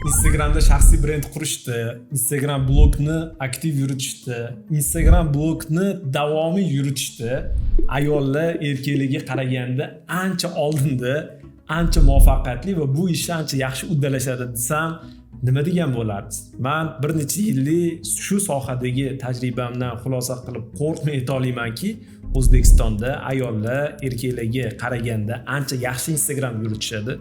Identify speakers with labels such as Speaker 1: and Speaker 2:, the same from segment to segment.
Speaker 1: Instagramda shaxsiy brend qurishdi, Instagram blogni aktiv yuritishdi, Instagram blogni davomiy yuritishdi. Ayollar erkaklarga qaraganda ancha oldinda, ancha muvaffaqiyatli va bu ishni ancha yaxshi uddalashadi desam, nima degan bo'lardingiz? Man bir necha yillik shu sohadagi tajribamdan xulosa qilib, qo'rqmay ayta olamanki, O'zbekistonda ayollar erkaklarga qaraganda ancha yaxshi Instagram yuritishadi,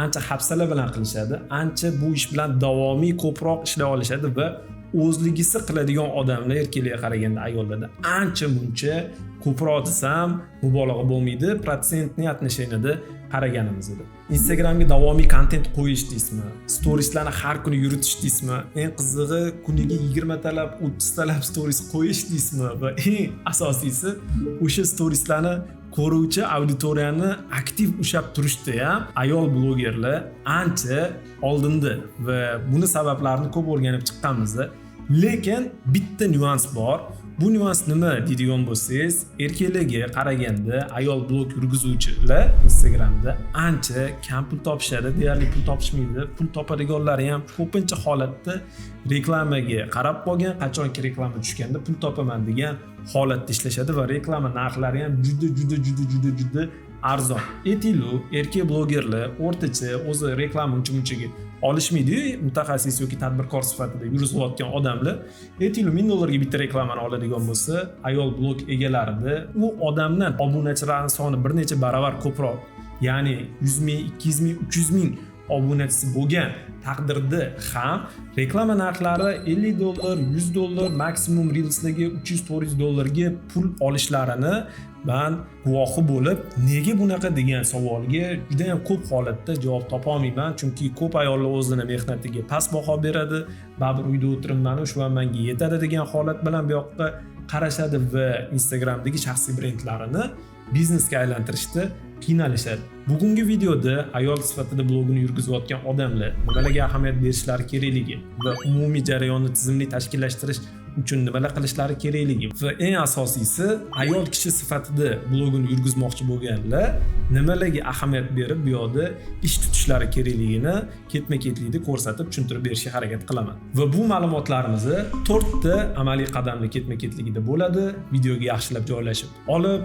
Speaker 1: ancha hafsala bilan qilishadi, ancha bu ish bilan davomiy ko'proq ishlay olishadi va o'zligisi qiladigan odamlar erkaklarga qaraganda ayollarda ancha muncha ko'proq desam, mubolag'a bo'lmaydi, процентный отношение da qaraganimizda. Instagramga davomiy kontent qo'yish deysizmi, storieslarni har kuni yuritish deysizmi, eng qizig'i, kuniga 20 talab, 30 talab stories qo'yish deysizmi va eng asosiysi, o'sha storieslarni ko'ruvchi auditoriyani aktiv ushlab turishda ham ayol blogerlar ancha oldinda va buni sabablarini ko'p o'rganib chiqqanmiz. Lekin bitta nyuans bor. Bu nyuans nima deydigan bo'lsangiz, erkaklarga qaraganda ayol blog yurgizuvchilar Instagramda ancha kam pul topishadi, deyarli pul topishmaydi. Pul topadiganlari ham ko'pincha holatda reklamaga qarab qolgan, qachonki reklama tushganda pul topaman degan holatda ishlashadi va reklama narxlari ham juda, juda, juda, juda, juda arzon. Aytaylik, erkak blogerlar o'rtacha o'zi reklama uncha munchaga olishmaydiyu, mutaxassis yoki tadbirkor sifatida yurgizayotgan odamlar, aytaylik, 1000 dollarga bitta reklamani oladigan bo'lsa, ayol blog egalarida u odamdan obunachilarni soni bir necha baravar ko'proq, ya'ni 100 ming, 200 ming, 300 ming obunachisi bo'lgan taqdirda ham reklama narxlari 50 dollar, 100 dollar, maksimum reelslarga 300-400 dollarga pul olishlarini man guvohi bo'lib, nega bunaqa degan savolga juda yam ko'p holatda javob topolmayman, chunki ko'p ayollar o'zini mehnatiga past baho beradi, baribir uyda o'tiribmanu, shu ham menga yetadi degan holat bilan bu yoqqa qarashadi va Instagramdagi shaxsiy brendlarini biznesga aylantirishda qiynalishadi. Bugungi videoda ayol sifatida blogini yurgizayotgan odamlar nimalarga ahamiyat berishlari kerakligi va umumiy jarayonni tizimli tashkillashtirish uchun nimalar qilishlari kerakligi va eng asosiysi, ayol kishi sifatida blogini yurgizmoqchi bo'lganlar nimalarga ahamiyat berib, bu yoqda ish tutishlari kerakligini ketma ketlikda ko'rsatib, tushuntirib berishga harakat qilaman. Va bu ma'lumotlarimizni to'rtta amaliy qadamli ketma ketligida bo'ladi. Videoga yaxshilab joylashib olib,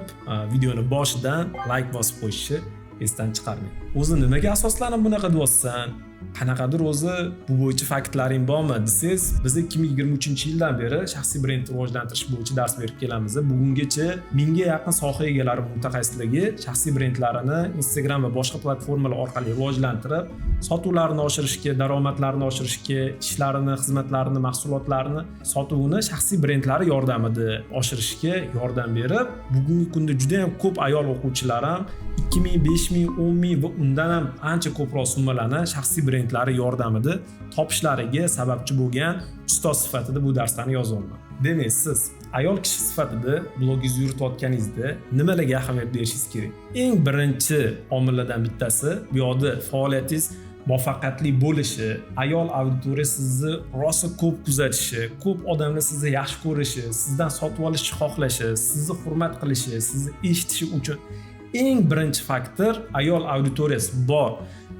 Speaker 1: videoni boshidan layk bosib qo'yishni esdan chiqarmang. O'zi nimaga asoslanib bunaqa deyapsan, qanaqadir o'zi bu bo'yicha faktlaring bormi desangiz, biz 2023 yildan beri shaxsiy brendni rivojlantirish bo'yicha dars berib kelamiz. Bugungacha 1000 ga yaqin soha egalari, mutaxassisligi shaxsiy brendlarini Instagram va boshqa platformalar orqali rivojlantirib, sotuvlarini oshirishga, daromadlarini oshirishga, ishlarini, xizmatlarini, mahsulotlarini sotuvini shaxsiy brendlari yordamida oshirishga yordam berib, bugungi kunda juda yam ko'p ayol o'quvchilar ham 2000, 5000, 10 000 va undan ham ancha ko'proq summalarni shaxsiy brendlari yordamida topishlariga sababchi bo'lgan ustoz sifatida bu darslarni yozyapman. Demak, siz ayol kishi sifatida blogingizni yuritayotganingizda nimalarga ahamiyat berishingiz kerak? Eng birinchi omillardan bittasi, bu yoqda faoliyatingiz muvaffaqiyatli bo'lishi, ayol auditoriya sizni rosa ko'p kuzatishi, ko'p odamlar sizni yaxshi ko'rishi, sizdan sotib olishni xohlashi, sizni hurmat qilishi, sizni eshitishi uchun eng birinchi faktor ayol auditoriyasi bor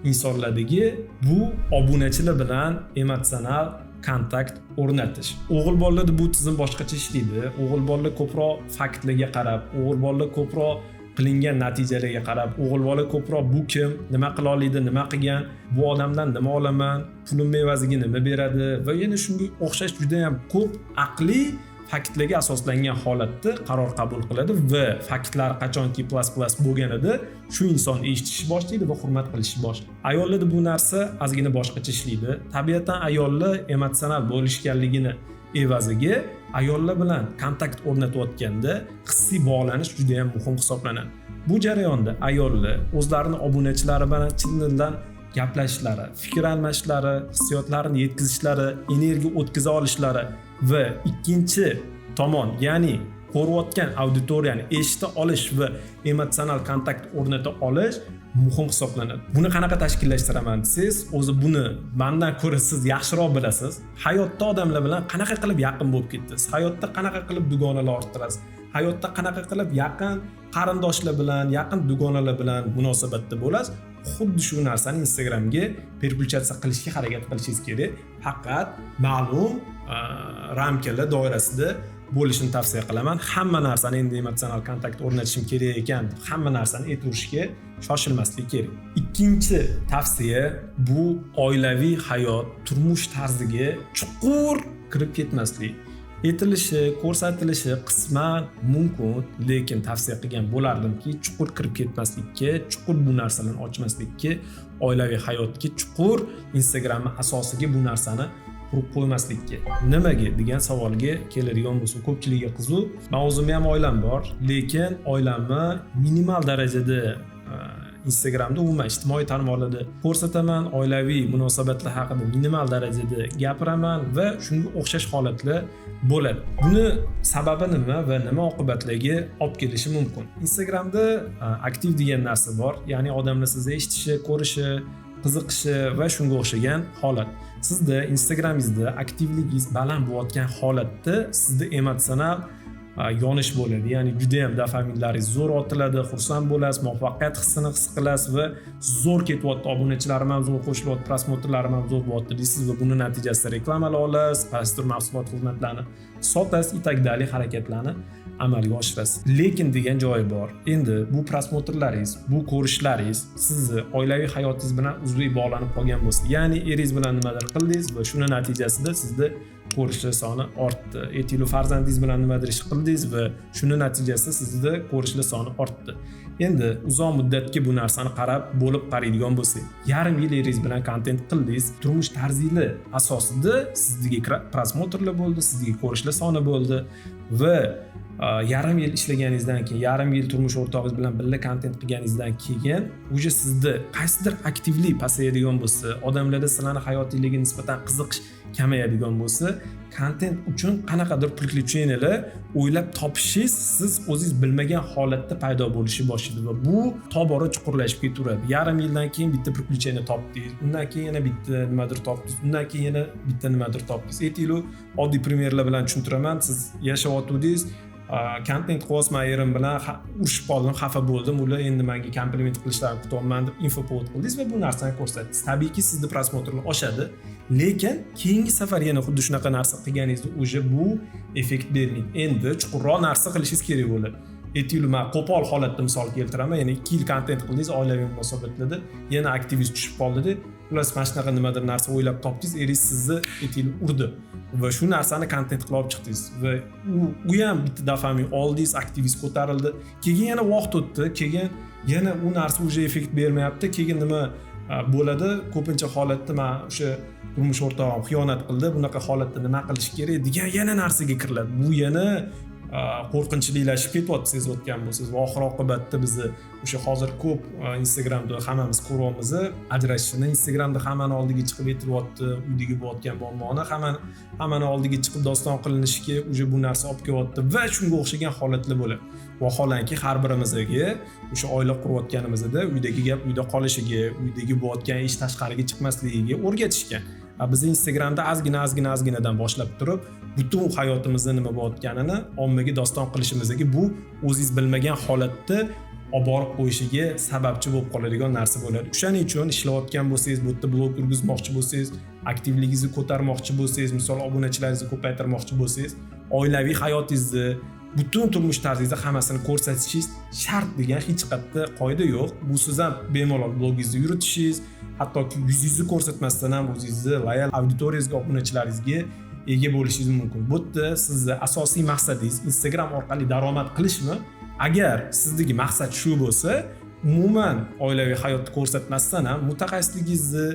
Speaker 1: insonlardagi bu obunachilar bilan emotsional kontakt o'rnatish. O'g'il bolalarda bu tizim boshqacha ishlaydi. O'g'il bolalar ko'proq faktlarga qarab, o'g'il bolalar ko'proq qilingan natijalarga qarab, o'g'il bola ko'proq bu kim, nima qila oladi, nima qilgan, bu odamdan nima olaman, pulimni evaziga nima beradi va yana shunga o'xshash juda yam ko'p aqliy faktlarga asoslangan holatda qaror qabul qiladi va faktlar qachonki plus plus bo'lganida shu inson eshitishni boshlaydi va hurmat qilishni boshlaydi. Ayollarda bu narsa ozgina boshqacha ishlaydi. Tabiatan ayollar emotsional bo'lishganligini evaziga ayollar bilan kontakt o'rnatayotganda hissiy bog'lanish juda yam muhim hisoblanadi. Bu jarayonda ayollar o'zlarini obunachilari bilan chin dildan gaplashishlari, fikr almashishlari, hissiyotlarini yetkazishlari, energiya o'tkaza olishlari va ikkinchi tomon, ya'ni ko'rayotgan auditoriyani eshita olish va emotsional kontakt o'rnata olish muhim hisoblanadi. Buni qanaqa tashkillashtiraman desangiz, o'zi buni mandan ko'ra siz yaxshiroq bilasiz. Hayotda odamlar bilan qanaqa qilib yaqin bo'lib ketdingiz, hayotda qanaqa qilib dugonalar orttirasiz, hayotda qanaqa qilib yaqin qarindoshlar bilan, yaqin dugonalar bilan munosabatda bo'lasiz. Xuddi shu narsani Instagramga переключаться qilishga harakat qilishingiz kerak. Faqat ma'lum рамка lar doirasida bo'lishini tavsiya qilaman. Hamma narsani endi emotsional kontakt o'rnatishim kerak ekan deb hamma narsani aytaverishga shoshilmaslik kerak. Ikkinchi tavsiya bu oilaviy hayot, turmush tarziga chuqur kirib ketmaslik. Aytilishi, ko'rsatilishi qisman mumkin, lekin tavsiya qilgan bo'lardimki, chuqur kirib ketmaslikka, chuqur bu narsalarni ochmaslikka, oilaviy hayotga chuqur Instagramni asosiga bu narsani qurib qo'ymaslikka. Nimaga degan savolga keladigan bo'lsa, ko'pchilikka qiziq. Man o'zimni ham oilam bor, lekin oilamni minimal darajada Instagramda, umuman ijtimoiy tarmoqlarda ko'rsataman, oilaviy munosabatlar haqida minimal darajada gapiraman va shunga o'xshash holatlar bo'ladi. Buni sababi nima va nima oqibatlarga olib kelishi mumkin? Instagramda aktiv degan narsa bor, ya'ni odamlar sizni eshitishi, ko'rishi, qiziqishi va shunga o'xshagan holat. Sizda Instagramingizda aktivligingiz baland bo'layotgan holatda sizda emotsional yonish bo'ladi, ya'ni juda ham dopaminlaringiz zo'r otiladi, xursand bo'lasiz, muvaffaqiyat hissini his qilasiz va zo'r ketyapti, obunachilarim ham zo'r qo'shilyapti, просмотр larim ham zo'r bo'lyapti deysiz va buni natijasida reklamalar olasiz, qaysidir mahsulot, xizmatlarni sotasiz и так далее, harakatlarni amalga oshirasiz. Lekin degan joyi bor. Endi bu просмотр laringiz, bu ko'rishlaringiz sizni oilaviy hayotingiz bilan uzviy bog'lanib qolgan bo'lsa, ya'ni eringiz bilan nimadir qildingiz va shuni natijasida sizda ko'rishlar soni ortdi, aytaylik, farzandingiz bilan nimadir ish qildingiz va shuni natijasida sizda ko'rishlar soni ortdi. Endi uzoq muddatga bu narsani qarab bo'lib qaraydigan bo'lsak, yarim yil eringiz bilan kontent qildingiz, turmush tarzinglar asosida sizdagi просмотр lar bo'ldi, sizdagi ko'rishlar soni bo'ldi va yarim yil ishlaganingizdan keyin, yarim yil turmush o'rtog'ingiz bilan birga kontent qilganingizdan keyin уже sizda qaysidir aktivlik pasayadigan bo'lsa, odamlarda sizlarni hayotinglarga nisbatan qiziqish kamayadigan bo'lsa, kontent uchun qanaqadir приключения lar o'ylab topishingiz siz o'zingiz bilmagan holatda paydo bo'lishi boshlaydi va bu tobora chuqurlashib ketaveradi. Yarim yildan keyin bitta приключение topdingiz, undan keyin yana bitta nimadir topdingiz, undan keyin yana bitta nimadir topdingiz. Aytaylik, oddiy пример lar bilan tushuntiraman. Siz yashayotgandingiz, kontent qilyapman, erim bilan urushib qoldim, xafa bo'ldim, ular endi menga kompliment qilishlarini kutyapman deb инфоповод qildingiz va bu narsani ko'rsatdingiz. Tabiiyki, sizni просмотр lar oshadi, lekin keyingi safar yana xuddi shunaqa narsa qilganingizda уже bu effekt bermaydi. Endi chuqurroq narsa qilishingiz kerak bo'ladi. Aytaylik, man qo'pol holatda misol keltiraman. Yana 2 yil kontent qildingiz oilaviy munosabatlarda, yana aktivingiz tushib qoldida, xullas, mana shunaqa nimadir narsa o'ylab topdingiz, eringiz sizni, aytaylik, urdi va shu narsani kontent qilib olib chiqdingiz va u ham bitta dopamin oldingiz, aktivingiz ko'tarildi. Keyin yana vaqt o'tdi, keyin yana u narsa уже effekt bermayapti. Keyin nima bo'ladi? Ko'pincha holatda man o'sha turmush o'rtog'im xiyonat qildi, bunaqa holatda nima qilish kerak degan yana narsaga kiriladi. Bu yana qo'rqinchliklashib ketyapti, sezayotgan bo'lsangiz. Va oxir oqibatda bizni o'sha hozir ko'p Instagramda hammamiz ko'ryapmiz ajrashishini. Instagramda hammani oldiga chiqib aytilyapti uydagi bo'layotgan muammoni, hammani oldiga chiqib doston qilinishiga уже bu narsa olib kelyapti va shunga o'xshagan holatlar bo'ladi. Vaholanki, har birimizga o'sha oila qurayotganimizda uydagi gap uyda qolishiga, uydagi bo'layotgan ish tashqariga chiqmasligiga o'rgatishgan. Biz Instagramda ozgina, ozgina, ozginadan boshlab turib, butun hayotimizda nima bo'layotganini ommaga doston qilishimizga bu o'zingiz bilmagan holatda olib borib qo'yishiga sababchi bo'lib qoladigan narsa bo'ladi. O'shaning uchun ishlayotgan bo'lsangiz, bu yerda blog yurgizmoqchi bo'lsangiz, aktivligingizni ko'tarmoqchi bo'lsangiz, misol, obunachilaringizni ko'paytirmoqchi bo'lsangiz, oilaviy hayotingizni, butun turmush tarzingizni hammasini ko'rsatishingiz shart degan hech qayerda qoida yo'q. Bu siz ham bemalol blogingizni yuritishingiz, hattoki yuzingizni ko'rsatmasdan ham o'zingizni loyal auditoriyangizga, obunachilaringizga ega bo'lishingiz mumkin. Bu yerda sizni asosiy maqsadingiz Instagram orqali daromad qilishmi? Agar sizdagi maqsad shu bo'lsa, umuman oilaviy hayotni ko'rsatmasdan ham mutaxassisligingizni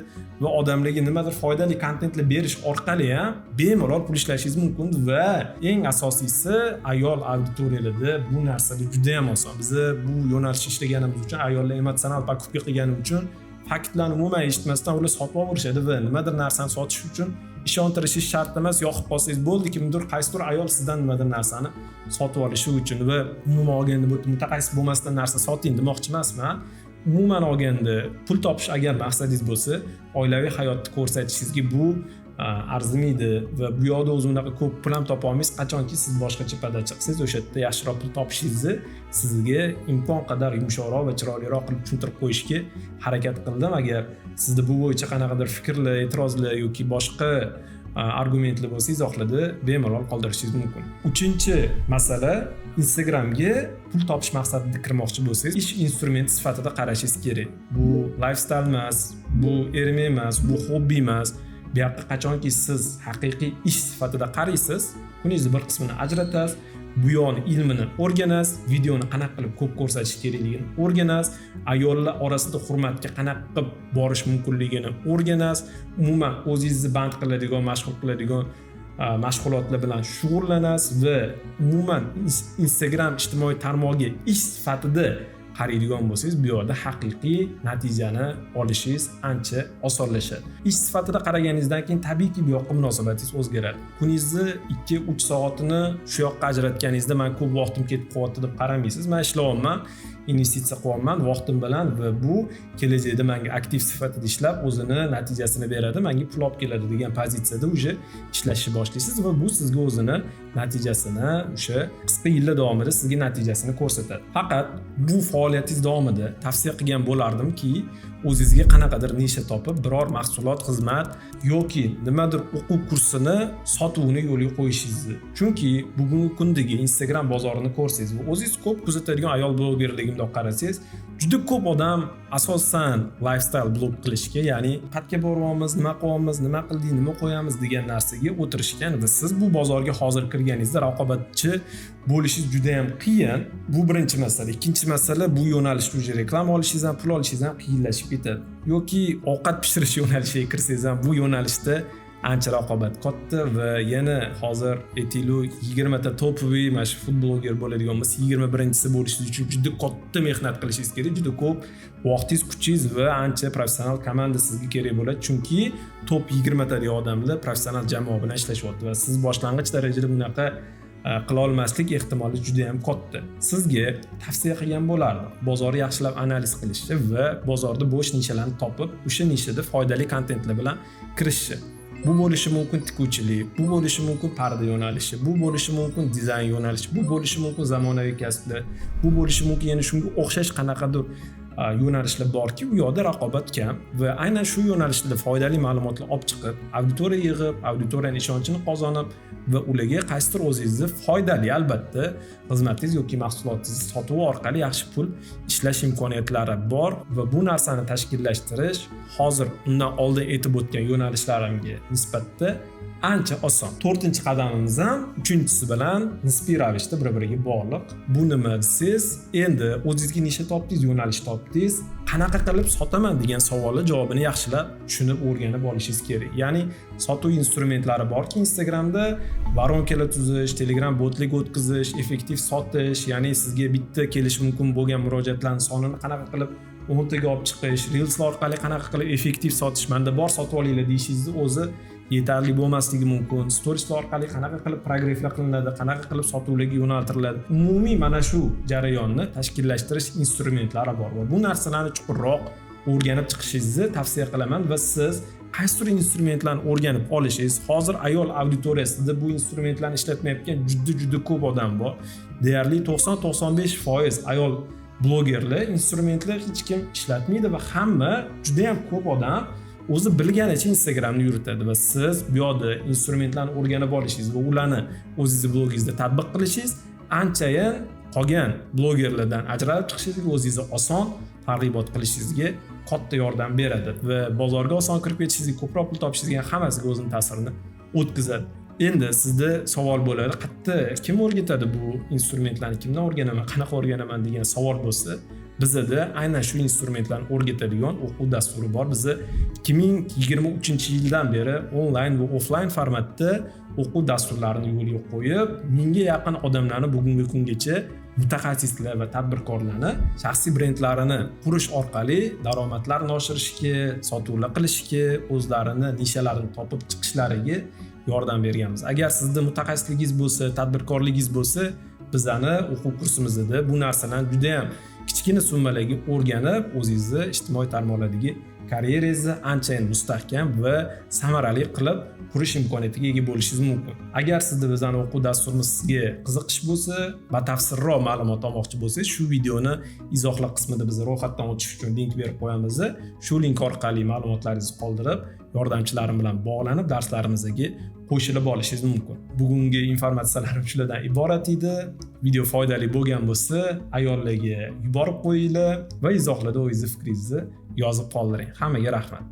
Speaker 1: va odamlarga nimadir foydali kontentlar berish orqali ham bemalol pul ishlashingiz mumkin. Va eng asosiysi, ayol auditoriyalarda bu narsada juda ham oson. Biza bu yo'nalishda ishlaganimiz uchun, ayollar emotsional покупка qilgani uchun, faktlarni umuman eshitmasdan ular sotib olaverishadi va nimadir narsani sotish uchun ishontirishingiz shart emas, yoqib qolsangiz bo'ldi, kimdir, qaysidir ayol sizdan nimadir narsani sotib olishi uchun. Va umuman olganda, bu yerda mutaxassis bo'lmasdan narsa soting demoqchi emasman. Umuman olganda, pul topish agar maqsadingiz bo'lsa, oilaviy hayotni ko'rsatishingizga bu arzimaydi va bu yoqda o'zi unaqa ko'p pul ham topa olmaysiz. Qachonki siz boshqacha подача qilsangiz, o'sha yerda yaxshiroq pul topishingizni sizga imkon qadar yumshoqroq va chiroyliroq qilib tushuntirib qo'yishga harakat qildim. Agar sizda bu bo'yicha qanaqadir fikrlar, e'tirozlar yoki boshqa argumentlar bo'lsa, izohlarda bemalol qoldirishingiz mumkin. Uchinchi masala: Instagramga pul topish maqsadida kirmoqchi bo'lsangiz, ish instrumenti sifatida qarashingiz kerak. Bu lifestyle emas, bu ermak emas, bu hobbi emas. Bu yoqqa qachonki siz haqiqiy ish sifatida qaraysiz, kuningizni bir qismini ajratasiz, bu yoqni ilmini o'rganasiz, videoni qanaqa qilib ko'p ko'rsatish kerakligini o'rganasiz, ayollar orasida hurmatga qanaqa qilib borish mumkinligini o'rganasiz, umuman o'zingizni band qiladigan, mashg'ul qiladigan mashg'ulotlar bilan shug'ullanasiz va umuman Instagram ijtimoiy tarmog'iga ish sifatida qaraydigan bo'lsangiz, bu yoqda haqiqiy natijani olishingiz ancha osonlashadi. Ish sifatida qaraganingizdan keyin, tabiiyki, bu yoqqa munosabatingiz o'zgaradi. Kuningizni 2-3 soatini shu yoqqa ajratganingizda, man ko'p vaqtim ketib qolyapti deb qaramaysiz. Man ishlayapman, investitsiya qilyapman vaqtim bilan va bu kelajakda manga aktiv sifatida ishlab, o'zini natijasini beradi, manga pul olib keladi degan pozitsiyada уже ishlashni boshlaysiz va bu sizga o'zini natijasini o'sha qisqa yillar davomida sizga natijasini ko'rsatadi. Faqat bu faoliyatingiz davomida tavsiya qilgan bo'lardimki, o'zingizga qanaqadir ниша topib, biror mahsulot, xizmat yoki nimadir o'quv kursini sotuvini yo'lga qo'yishingizni. Chunki bugungi kundagi Instagram bozorini ko'rsangiz va o'zingiz ko'p kuzatadigan ayol blogerlarga bundoq qarasangiz, juda ko'p odam asosan lifestyle blog qilishga, ya'ni qayerga boryapmiz, nima qilyapmiz, nima qildik, nima qo'yamiz degan narsaga o'tirishgan va siz bu bozorga hozir kirganingizda raqobatchi bo'lishingiz juda yam qiyin. Bu birinchi masala. Ikkinchi masala, bu yo'nalishda уже reklama olishingiz ham, pul olishingiz ham qiyinlashib ketadi. Yoki ovqat pishirish yo'nalishiga kirsangiz ham, bu yo'nalishda ancha raqobat katta va yana hozir, aytaylik, 20 ta топовый mana shu food bloger bo'ladigan bo'lsa, 21-inchisi bo'lishingiz uchun juda katta mehnat qilishingiz kerak, juda ko'p vaqtingiz, kuchingiz va ancha professional komanda sizga kerak bo'ladi, chunki top 20 tadagi odamlar professional jamoa bilan ishlashyapti va siz boshlang'ich darajada bunaqa qila olmaslik ehtimoli juda yam katta. Sizga tavsiya qilgan bo'lardim bozorni yaxshilab analiz qilishni va bozorda bo'sh ниша larni topib, o'sha ниша da foydali kontentlar bilan kirishni. Bu bo'lishi mumkin tikuvchilik, bu bo'lishi mumkin parda yo'nalishi, bu bo'lishi mumkin dizayn yo'nalishi, bu bo'lishi mumkin zamonaviy kasblar, bu bo'lishi mumkin yana shunga o'xshash qanaqadir yo'nalishlar borki, u yoqda raqobat kam va aynan shu yo'nalishlarda foydali ma'lumotlar olib chiqib, auditoriya yig'ib, auditoriyani ishonchini qozonib va ularga qaysidir o'zingizni foydali, albatta, xizmatingiz yoki mahsulotingizni sotuvi orqali yaxshi pul ishlash imkoniyatlari bor. Va bu narsani tashkillashtirish hozir undan oldin aytib o'tgan yo'nalishlarimga nisbatda ancha oson. To'rtinchi qadamimiz ham uchinchisi bilan nisbiy ravishda bir biriga bog'liq. Bu nima desangiz, endi o'zingizga ниша topdingiz, yo'nalish topdingiz, qanaqa qilib sotaman degan savolni javobini yaxshilab tushunib, o'rganib olishingiz kerak. Ya'ni sotuv instrumentlari borki, Instagramda воронка lar tuzish, Telegram botlik o'tkazish, effektiv sotish, ya'ni sizga bitta kelishi mumkin bo'lgan murojaatlarni sonini qanaqa qilib 10 taga olib chiqish, reelslar orqali qanaqa qilib effektiv sotish, manda bor, sotib olinglar deyishingizni o'zi yetarli bo'lmasligi mumkin. Storieslar orqali qanaqa qilib прогрев lar qilinadi, qanaqa qilib sotuvlarga yo'naltiriladi, umumiy mana shu jarayonni tashkillashtirish instrumentlari bor va bu narsalarni chuqurroq o'rganib chiqishingizni tavsiya qilaman. Va siz qaysidir instrumentlarni o'rganib olishingiz, hozir ayol auditoriyasida bu instrumentlarni ishlatmayotgan juda juda ko'p odam bor. Deyarli 90-95% ayol blogerlar instrumentlar hech kim ishlatmaydi va hamma, juda yam ko'p odam o'zi bilganicha Instagramni yuritadi. Va siz bu yoqda instrumentlarni o'rganib olishingiz va ularni o'zingizni blogingizda tatbiq qilishingiz anchayin qolgan blogerlardan ajralib chiqishingizga, o'zingizni oson targ'ibot qilishingizga katta yordam beradi va bozorga oson kirib ketishingizga, ko'proq pul topishingizga, hammasiga o'zini ta'sirini o'tkazadi. Endi sizda savol bo'ladi: qayerda, kim o'rgatadi bu instrumentlarni, kimdan o'rganaman, qanaqa o'rganaman degan savol bo'lsa, bizada aynan shu instrumentlarni o'rgatadigan o'quv dasturi bor. Biza 2023 yildan beri onlayn va offlayn formatda o'quv dasturlarini yo'lga qo'yib, 1000 ga yaqin odamlarni, bugungi kungacha mutaxassislar va tadbirkorlarni shaxsiy brendlarini qurish orqali daromadlarini oshirishga, sotuvlar qilishga, o'zlarini ниша larini topib chiqishlariga yordam berganmiz. Agar sizda mutaxassisligingiz bo'lsa, tadbirkorligingiz bo'lsa, bizani o'quv kursimizda bu narsalarni judayam kichkina Kichkina summalarga o'rganib, o'zingizni ijtimoiy tarmoqlardagi karyerangizni anchayin mustahkam va samarali qilib qurish imkoniyatiga ega bo'lishingiz mumkin. Agar sizda bizani o'quv dasturimiz sizga qiziqish bo'lsa, batafsilroq ma'lumot olmoqchi bo'lsangiz, shu videoni izohlar qismida biz ro'yxatdan o'tish uchun link berib qo'yamiz. Shu link orqali ma'lumotlaringizni qoldirib, yordamchilarim bilan bog'lanib, darslarimizga qo'shilib olishingiz mumkin. Bugungi informatsiyalarim shulardan iborat edi. Video foydali bo'lgan bo'lsa, ayollarga yuborib qo'yinglar va izohlarda o'zingizni fikringizni yozib qoldiring. Hammaga rahmat.